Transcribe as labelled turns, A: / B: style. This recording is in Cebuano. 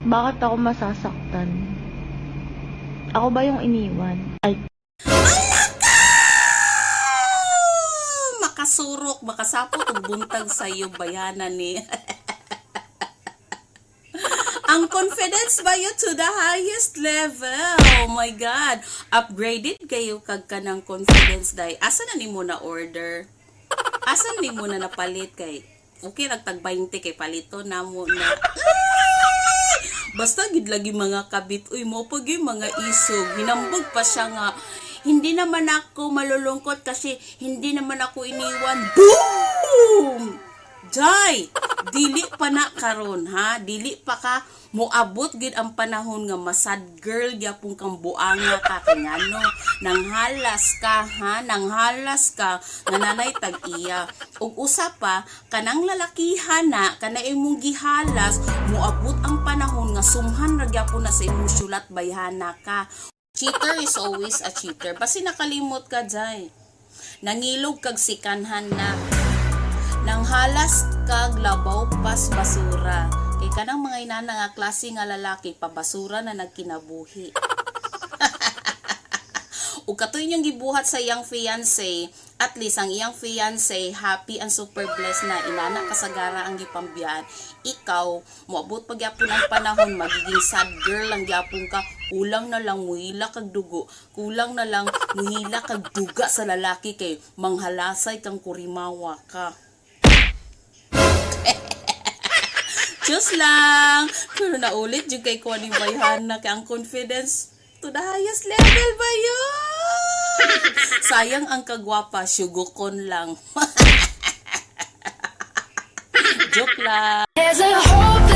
A: Bakit ako masasaktan? Ako ba yung iniwan? Ay,
B: Makasurok, makasapot og buntag sa iyo, bayana ni. Ang confidence ba yun to the highest level? Oh my God. Upgraded kayo kag kanang confidence, day. Asa na nimo na order? Asa na nimo na napalit kay? Okay, nagtag 20 kay palito na mo na. Ay! Basta gid lagi, mga kabit, uy, mo pag yung mga isog. Hinambog pa siya nga, "Hindi naman ako malulungkot kasi hindi naman ako iniwan." Boom! Jay, dili pa na karon, ha. Dili pa ka moabot gid ang panahon nga ma-sad girl gyapon kang buanga ka kay ngano nanghalas ka, ha, nanghalas ka nga nanay tag-iya. Ug usa pa, kanang lalakihan na kana imong gihalas, moabot ang panahon nga sumhan ra gyapon na sa imong syulat, bayhana ka. Cheater is always a cheater. Basi nakalimot ka, jay. Nangilog kag sikanhan na. Nanghalas kag labaw pas basura. Kay kanang mga inana nga klase nga lalaki, pabasura na nagkinabuhi. Ug katoy inyong gibuhat sa iyang fiancé, at least ang iyang fiancé happy and super blessed na inana kasagara ang gipambiyaan. Ikaw, moabot pa gyapon ang panahon magiging sad girl lang gyapon ka. Kulang na lang muhila kag dugo, kulang na lang muhila kag duga sa lalaki kay manghalasay kang kurimawa ka. Diyos lang. Pero naulit jud kay ko ni Bayhana kay ang confidence to the highest level ba yun? Sayang ang kagwapa, sugokon lang. Joke lang.
C: There's a hole